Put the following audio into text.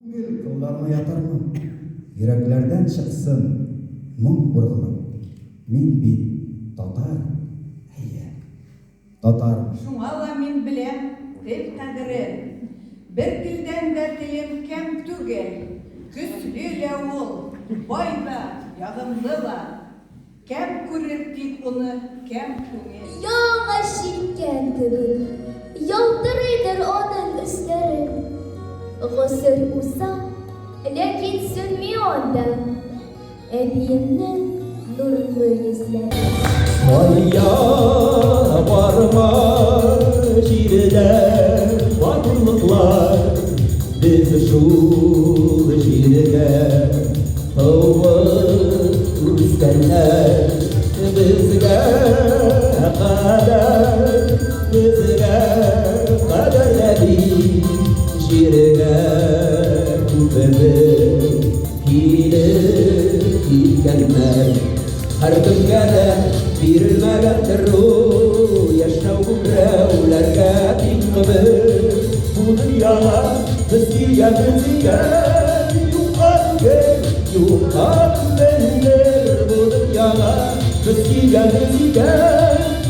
Күңел кылларына ятармын. Йөрәкләрдән чыксын моң боргылып. Мин бит татар, әйе, татармын. Шуңа ла мин беләм тел кадерен. Бер телдән дә телем кәм түгел. Көчле лә ул, бай да, ягымлы ла. Кәм күрер тик уны кәм күңел. Яңа чиккән кебек ялтырыйдыр аның өсләре. Гасыр уза, ләкин сүнми анда әбиемнең нурлы йөзләре. Кая барма җирдә матурлыклар, без шул җирдә Туып үскәннәр безгә кадәр, безгә кадәр нәби җиргә күпме килеп киткәннәр. Һәркемгә дә бирелмәгәндер ул яшәү күкрәүләргә тиң гомер. Бу дөньяга без килгәнбез икән, юкка түгел, юкка түгелдер. Бу дөньяга без килгәнбез икән.